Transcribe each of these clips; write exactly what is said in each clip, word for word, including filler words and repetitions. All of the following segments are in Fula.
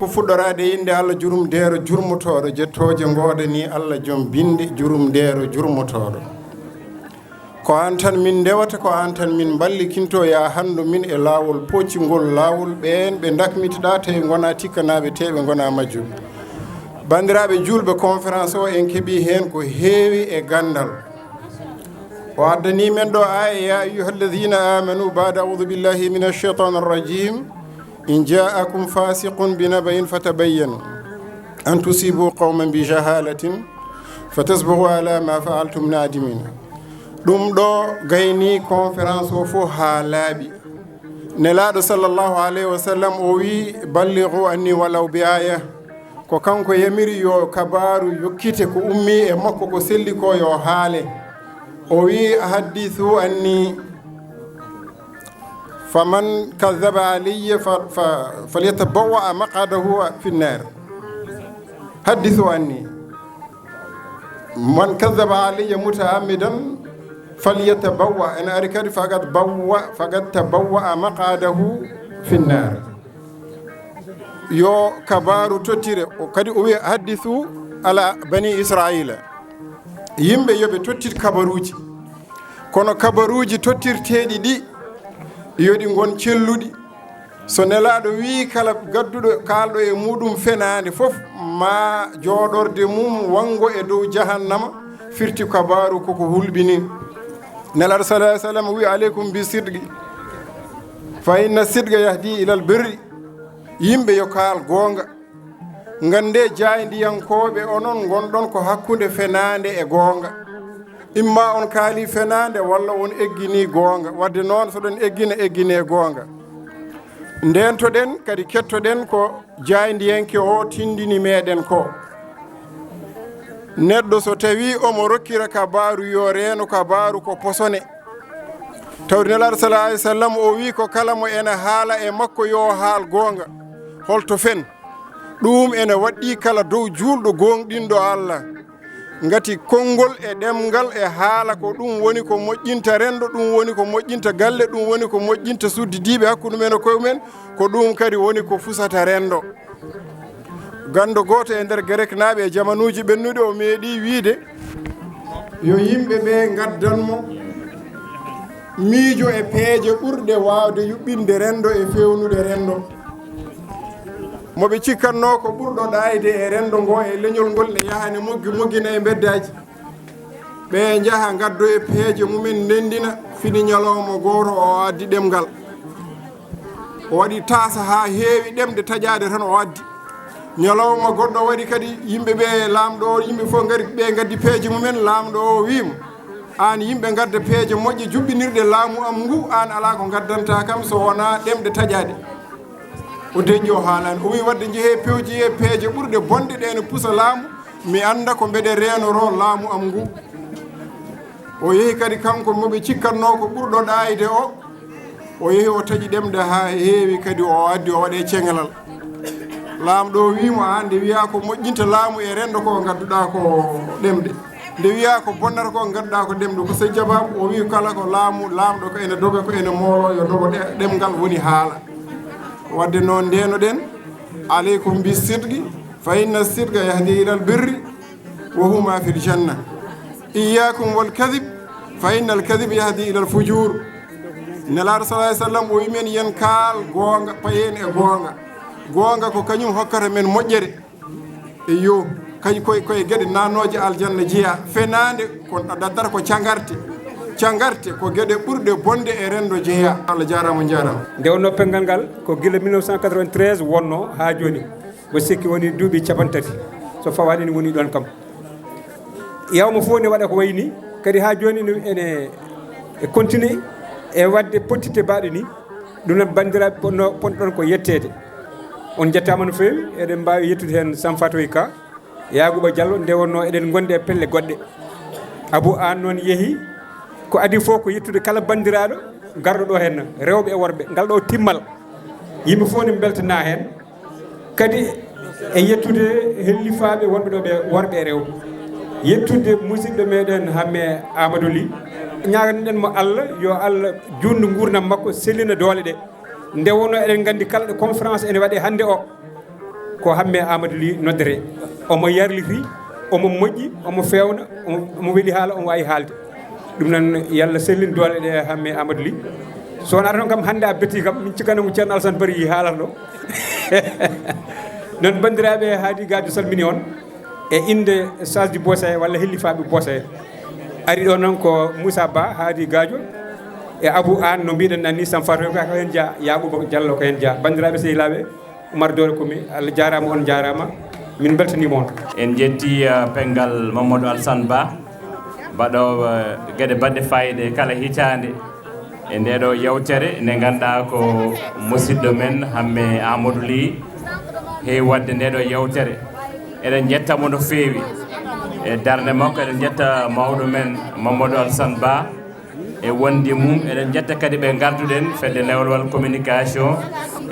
Ko fuɗɗoraade e innde Allah jurumdeero jurmotooɗo, jettooje ngoodanii Allah joom binnde jurumdeero jurmotooɗo. Ko aan tan min ndewata, ko aan tan min mballitintoo, yaa hanndu min e laawol pooccingol laawol ɓeen ɓe ndakmitoɗaa, tawi ngonaa tikkanaaɓe, tee ɓe ngonaa majjuɓe. Banndiraaɓe juulɓe, conférence o en keɓii heen ko heewi e ganndal. O addanii men ɗo aaya, يا أيها الذين آمنوا, بعد أعوذ بالله من الشيطان الرجيم, إن جاءكم فاسق بنبأ فتبينوا أن تصيبوا قوما بجهالة فتصبحوا على ما فعلتم نادمين. Ɗum ɗo gayni conférence o fof haa laaɓi. Nelaaɗo sallallahu alayhi wa sallam o wi, بلغوا عني ولو بآية. Ko kanko yamiri yo kabaaru yokkite ko ummii e makko, ko selli ko yo haale. O wi, حدثوا عني، فمن كذب علي ف-، ف-، فليتبوأ مقعده في النار. حدثوا عني. من كذب علي متعمدا فليتبوأ، ene ari kadi فقد بوأ، فقد تبوأ مقعده في النار. Yo kabaaru tottire, o kadi o wi, حدثوا على بني إسرائيل. Yimɓe yo ɓe tottir kabaruuji. Kono kabaruuji tottirteeɗi ɗi, yo ɗi ngon celluɗi. So Nelaaɗo wii kala gadduɗo kaalɗo e muɗum fenaande fof, ma jooɗorde mum wanngo e dow jahannama, firti kabaaru koko hulɓinii. Nelaaɗo sallallahu alayhi wa sallam wii, عليكم بالصدق فإن الصدق يهدي إلى البر. Yimɓe yo kaal goonga. Nganndee jaayndiyankooɓe onon ngonɗon ko hakkunde fenaande e goonga. Imma on kaalii fenaande walla on egginii goonga. Wadde noon, so ɗon eggina, egginee goonga. Ndeentoɗen kadi, kettoɗen ko jaayndiyanke o tindini meɗen ko. Neɗɗo so tawii omo rokkira kabaaru, yo reeno kabaaru ko posone. Tawde Nelaaɗo sallallahu alayhi wa sallam o wii ko kala mo ene haala e makko yo haal goonga. Holto fen? Ɗum ene waɗɗii kala dow juulɗo gooŋɗinɗo Allah. Ngati konngol e ɗemngal e haala ko ɗum woni ko moƴƴinta renndo, ɗum woni ko moƴƴinta galle, ɗum woni ko moƴƴinta suddidiiɓe hakkunde men e koye mumen, ko ɗum kadi woni ko fusata renndo. Ganndo gooto e nder Gereknaaɓe e jamanuuji ɓennuɗi o meeɗii wiyde yo yimɓe ɓe ngaddan mo miijo e peeje ɓurɗe waawde yuɓɓinde renndo e feewnude renndo. Mo ɓe cikkatnoo ko ɓurɗo ɗaayde e renndo ngo e leñol ngol ne yaha ne moggi moggina e mbeddaaji. Ɓe njaha ngaddoya peeje mumen, ndenndina, fini ñalawma gooto o addi ɗemngal. O waɗi taasa haa heewi ɗemɗe taƴaaɗe tan o addi. Ñalawma goɗɗo waɗi kadi yimɓe ɓe, laamɗo o, yimɓe fof ngari, ɓe ngaddi peeje mumen, laamɗo o wii mo, aan yimɓe ngadda peeje moƴƴe juɓɓinirɗe laamu am ngu, aan alaa ko ngaddantaa kam so wonaa ɗemɗe taƴaaɗe. O deƴƴi o haalaani. O wii wadde njehee pewjeyee peeje ɓurɗe bonde ɗe ene pusa laamu, mi annda ko mbeɗe reenoroo laamu am ngu. O yehi kadi kanko mo ɓe cikkatnoo ko ɓurɗo ɗaayde o, o yehi o taƴi ɗemɗe haa heewi kadi o addi o waɗee ceŋalal. Laamɗo o wii mo, aan nde wiyaa ko moƴƴinta laamu e renndo ko ngadduɗaa ko ɗemɗe. Nde wiyaa ko bonnata ko ngadduɗaa ko ɗemɗe. Ko sey jabaabu o wii kala ko laamu, laamɗo ko ene doga ko ene moolo yo dogo ɗe-, ɗemngal woni haala. Wadde noon ndeenoɗen, عليكم بالصدق فإن الصدق يهدي إلى البر وهما في الجنة. إياكم والكذب فإن الكذب يهدي إلى الفجور. Nelaaɗo sallallahu alayhi wa sallam o wii men yen kaal goonga, payen e goonga. Goonga ko kañum hokkata men moƴƴere. Iyo, kañum koye, koye geɗe naatnooje aljanna jeyaa. Fenaande ko daddata ko cagarte. Cagarte ko geɗe ɓurɗe bonde e renndo jeyaa. Allah jaaraama, on njaaraama. Nde wonnoo penngal ngal ko gila mille neuf cent quatre-vingt-treize wonnoo haa jooni. Mboɗo sikki wonii duuɓi cappanɗe tati. So fawaani ne wonii ɗoon kam. Yawma fof ne waɗa ko wayi nii. Kadi haa jooni ne ene e continue e waɗde pottitte baaɗe nii. Ɗum noon banndiraaɓe ponno-, ponɗon ko yetteede. On njettaama no feewi. Eɗen mbaawi yettude heen Sam Fatoy Ka. Yaaguba Diallo, nde wonnoo eɗen ngondi e pelle goɗɗe. Abou Anne noon yehi. Ko adii fof ko yettude kala banndiraaɗo garɗo ɗo heen, rewɓe e worɓe. Ngal ɗo timmal, yimɓe fof ne mbeltanaa heen. Kadi e yettude hellifaaɓe wonɓe ɗo ɓe, worɓe e rewɓe. Yettude musidɗo meɗen Hamme Amadou Ly. Ñaaganɗen mo Allah, yo Allah juutnu nguurndam makko, sellina doole ɗe. Nde wonnoo eɗen nganndi kala ɗo conférence ene waɗee hannde o, Ko Hamme Amadou Ly noddetee. Omo yarliti, omo moƴƴi, omo feewna, omo, omo weli haala, omo waawi haalde. Ɗum noon, yo Allah sellin doole ɗe Hamme Amadou Ly. So wonaa toon kam, hannde a bettii kam, min cikkano ko Ceerno Alassane Bari haalata ɗo. Noon, banndiraaɓe, Haadi Gaajo salmini on e innde Saasdi Bosay walla hellifaaɓe Bosay. Ari ɗo noon ko Moussa Ba, Haadi Gaajo, e Abou Aan, no mbiɗen nan ni, Sam Fatou ko heen jeyaa, Yaakuba Jallo ko heen jeyaa. Banndiraaɓe sehilaaɓe, Umar Doole Kumi, Allah jaaraama, on njaaraama. Min mbeltaniima on. En njetti, eh, penngal Mamadou Alassane Ba, baɗoowo, eh, geɗe baɗɗe faayiida e kala hitaande e ndee ɗoo yeewtere nde ngannduɗaa ko musidɗo men Hamme Amadou Ly heewi waɗde ndee ɗoo yeewtere. Eɗen njetta mo no feewi e darnde makko. Eɗen njetta mawɗo men Mamadou Alassane Ba e wonde mum. Eɗen njetta kadi ɓe ngarduɗen fedde lewlewal communication,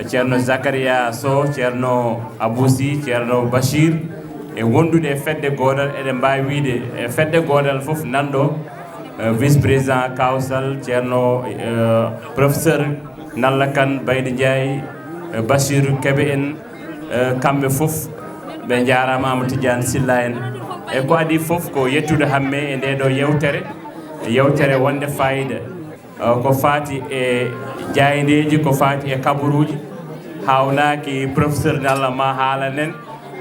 Ceerno Zakaria Sow, Ceerno Abou Sy, Ceerno Bachir, e wondude e fedde gootal. Eɗen mbaawi wiyde e fedde gootal fof nan ɗo, eh, vice président Kawsal, Ceerno, eh, professeur Nalla Kane, Baydi Ndiaye, eh, Bachir Kebe en, eh, kamɓe fof ɓe njaaraama, Amadou Tidiane Sylla en. E ko adii fof ko yettude Hamme e ndee ɗoo yeewtere, yeewtere wonde faayiida. Eh, ko faati e jaayndeeji, ko faati e kabaruuji, haawnaaki professeur Nalla ma haalan en,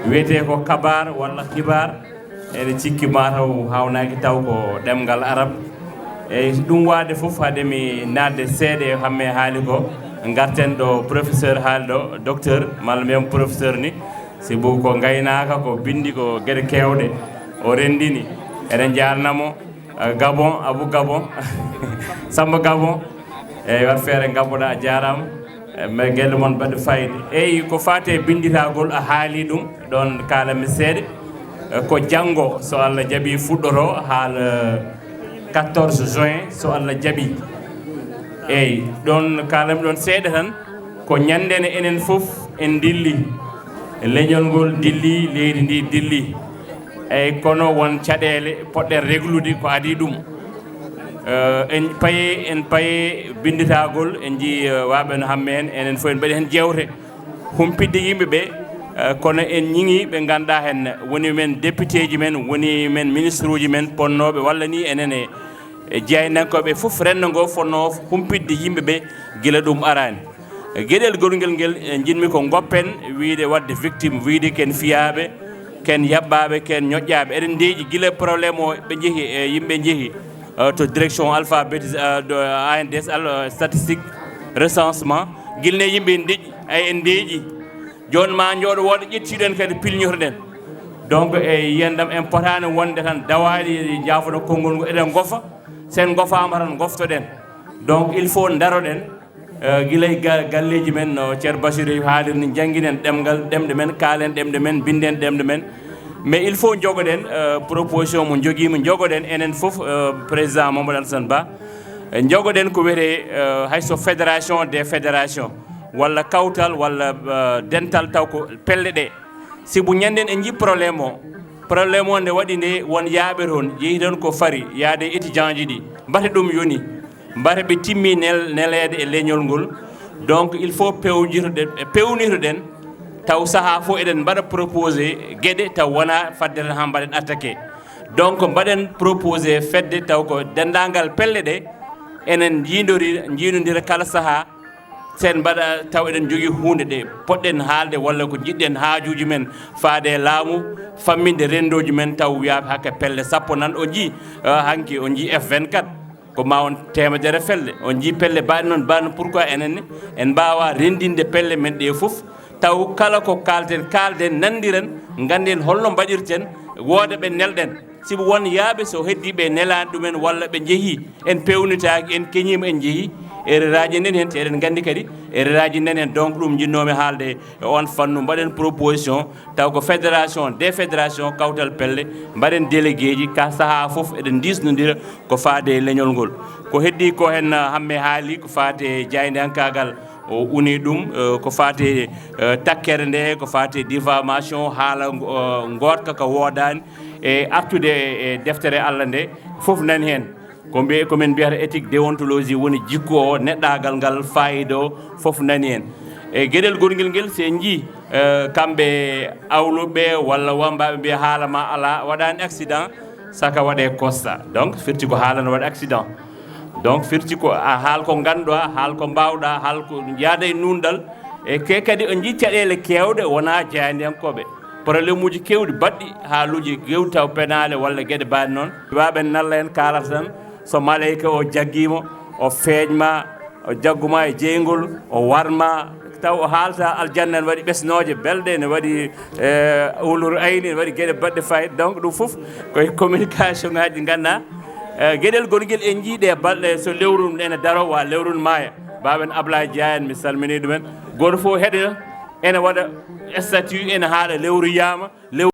wiyetee ko kabaar walla kibaar, ene cikki mataw haawnaaki taw ko ɗemngal arab. Eyi, ɗum waade fof, hade mi naatde seeɗa e Hamme haali ko, ngarten ɗo professeur haali ɗo, docteur, malla mbiyen professeur ni, sibu ko ngaynaaka, ko binndi, ko geɗe keewɗe o renndini. Eɗen njaarnamo. Eh, Gabon, Abou Gabon, Samba Gabon. Eyi, waɗ feere, Gabon, a jaaraama. Eh, mais gelle mon mbaɗi fayde. Eyi, ko faati e binnditagol, a haali ɗum, ɗoon kaalanmi seeɗa. Eh, ko janngo, so Allah jaɓi, fuɗɗoto haala, eh, quatorze juin, so Allah jaɓi. Eyi, ɗoon kaalanmi ɗoon seeɗa tan, ko ñannde nde enen fof en ndilli. Leñol ngol dilli, leydi ndi dilli. Eyi, kono won caɗeele poɗɗen reglude ko adii ɗum. Eh, en paye, en paye binnditagol, en njii, eh, waaɓe no Hamme en, enen fof en mbaɗi heen jeewte. Humpitde yimɓe ɓe, eh, kono en ñiŋii ɓe ngannduɗaa heen woni men député ji men, woni men ministre uji men ponnooɓe walla ni enen e, e jeynankooɓe fof renndo ngo fotnoo humpitde yimɓe ɓe gila ɗum araani. Geɗel gongel ngel, eh, njiɗmi ko ngoppen wiyde waɗde victime, wiyde ken fiyaaɓe, ken yaɓɓaaɓe, ken ñoƴƴaaɓe. Eɗen ndeeƴi gila problème o ɓe njehi, e yimɓe njehi, eh, to direction alphabétis-, eh, do A N D S, al-, eh, statistique, recensement. Gila ne yimɓe ndeƴƴi, ay en ndeeƴi. Jooni ma njooɗo wooɗo ƴettiɗen kadi pilñotoɗen. Donc, e yiyannde am en potaani wonde tan dawaaɗi jaafono konngol ngol eɗen ngofa. Sen ngofaama tan ngoftoɗen. Donc, il faut ndaroɗen. Eh, gila e ga-, galleeji men, no Ceerno Basiru haalirni, njannginen ɗemngal, ɗemɗe men, kaalen ɗemɗe men, mbinden ɗemɗe men. Mais il faut njogoɗen, eh, proposition mo njogiima, njogoɗen enen fof, eh, président Mamadou Alassane Ba. Eh, njogoɗen ko wiyetee, eh, hay so fédération des fédérations, walla kawtal, walla, eh, dental, taw ko pelle ɗe. Sibu ñannden en njii problème o. Problème o nde waɗi nde won yaaɓe toon, yehi toon ko fari, yaade e étudiant ji ɗi. Mbate ɗum yoni. Mbate ɓe timmi nel-, neleede e leñol ngol. Donc, il faut pewnirde, pewnirɗen, taw sahaa fof eɗen mbaɗa proposé geɗe, taw wonaa fadde tan haa mbaɗen attaqué. Donc, mbaɗen proposé fedde, taw ko denndaangal pelle ɗe, enen njiidori-, njiidondira kala sahaa, sen mbaɗa taw eɗen njogii huunde ɗe poɗɗen haalde walla ko njiɗɗen haajuuji men faade e laamu, famminde renndooji men, taw wiyaaɓe hakke pelle sappo nan o njii, eh, hanki o njii F vingt-quatre. Ko ma won teemedere pelle. On njii pelle baaɗe noon, baaɗe noon. Pourquoi enen ne en mbaawaa renndinde pelle men ɗe fof? Taw kala ko kaalten, kaalden, nanndiren, ngannden holno mbaɗirten, wooda ɓe nelɗen. Sibu won yaaɓe so heddii ɓe nelaani ɗumen walla ɓe njehii, en peewnitaaki, en keñiima en njehii, erreur aji nden heen, eɗen nganndi kadi erreur aji nden heen. Donc ɗum njinnoomi haalde e oon fannu, mbaɗen proposition, taw ko fédération des fédérations, kawtal pelle, mbaɗen délégué ji, ka sahaa fof eɗen ndiisnondira ko faade e leñol ngol. Ko heddii ko heen, ah, Hamme haali ko faade e jaayndiyankaagal, o uni ɗum, eh, ko faade, eh, takkere nde, ko faade diffamation, haala ngo-, eh, ngoodka ka woodaani, e artude e, e deftere Allah nde, fof nani heen. Ko mbiye-, ko min mbiyata éthique, déontologie, woni jikku o, neɗɗaagal ngal, faayiida o, fof nani heen. E geɗel gorngel ngel, si en njii, eh, kamɓe awluɓe walla wambaaɓe mbiya haala ma alaa, waɗaani accident, saka waɗee constat. Donc, firti ko haala no waɗi accident. Donc, firti ko a haal ko ngannduɗaa, haal ko mbaawɗaa, haal ko yaada e nuunɗal. E ke kadi, en njii caɗeele keewɗe wonaa jaayndiyankooɓe. Problème uji keewɗi baɗɗi, haaluuji keewɗi taw penaale walla geɗe baaɗe noon. Waaɓe nalla en kaalata tan, so maleyka o jaggiima, o feeñma, o jagguma e jeyngol, o warma, taw o haalta aljanna ne waɗi ɓesnooje belɗe, ne waɗi, eh, ulur ayni, ne waɗi geɗe baɗɗe fayida. Donc, ɗum fof koye communication ngaji ɗi ngannduɗaa. Eh, geɗel gorngel en njii ɗe balɗe so lewru ene daro, wa lewru ne maaya. Baaben Ablaye Dia en, mi salmini ɗumen. Gooto fof heɗo ene waɗa statut, ene haala lewru yaama, lewru